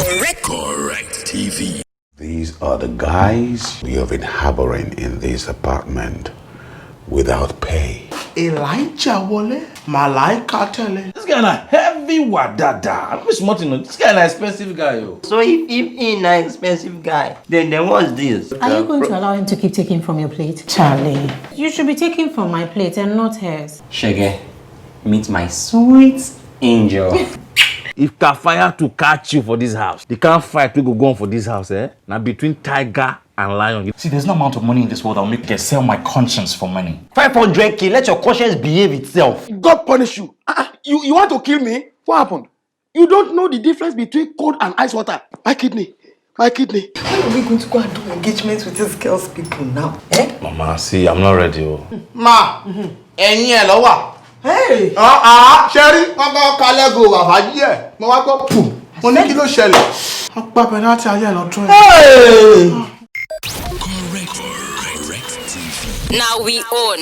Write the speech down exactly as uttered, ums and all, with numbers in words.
Correct T V. These are the guys you have been harboring in this apartment without pay. Elijah Wole, Malaika Tele. This guy na heavy wadada. I no be small thing. This guy na expensive guy o. So if if he na expensive guy, then then what's this? Are you going to allow him to keep taking from your plate? Charlie, you should be taking from my plate and not hers. Shege, meet my sweet angel. If Kafaya to catch you for this house, the kind fight we go go on for this house, eh? Now between tiger and lion. See, there's no amount of money in this world that will make me sell my conscience for money. Five hundred k, let your conscience behave itself. God punish you. Uh-uh. You you want to kill me? What happened? You don't know the difference between cold and ice water. My kidney. My kidney. When are we going to go and do engagement with these girls people now? Eh? Mama, see, I'm not ready o. Ma, ẹ̀yin ẹ̀ lọ́wà. Hey! Ah, ṣe rí, wọ́n bá kalẹ̀ go bàbá yí ẹ̀. Mo wá gbọ́ pù. Mo ní kí ló ṣẹlẹ̀. Wọ́n pa penalty ayé ẹ̀ lọ́dún ẹ̀. Correct T V. Now we own.